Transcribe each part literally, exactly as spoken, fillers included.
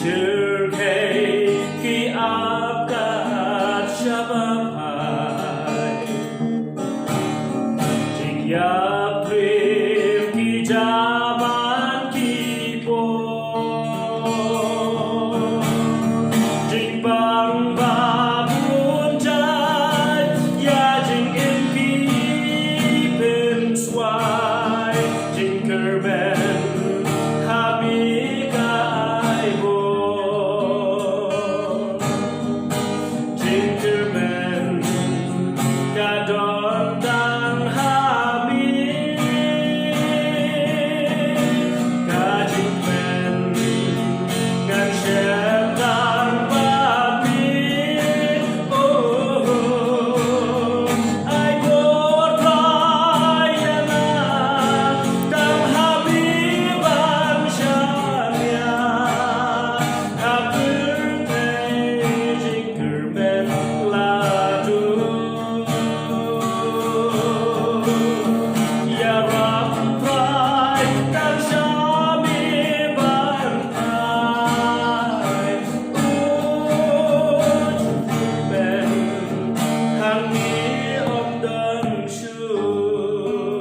Tyrkhei ki ap kat sha ba phai. Jingïapyrshah ki jaban ki por. Jingpang ba bun jait ïa jingim ki pynswai. Jingkyrmen ha bika ai bor. Jingkyrmen ka don tang ha mi. Ka jingkmen ngan shem tang bad mi. Oh, ai bor Trai ïa nga, tang ha mi ban shaniah. Ha pyrthei jingkyrmen la dum. Ïarap Trai tang sha mi ban phai. U jingkyrmen hangne ym don shuh.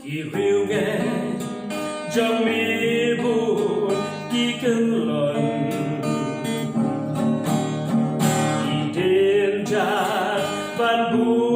Ki riewngeit jong mi bun ki kyllon, ki dien jait ban bun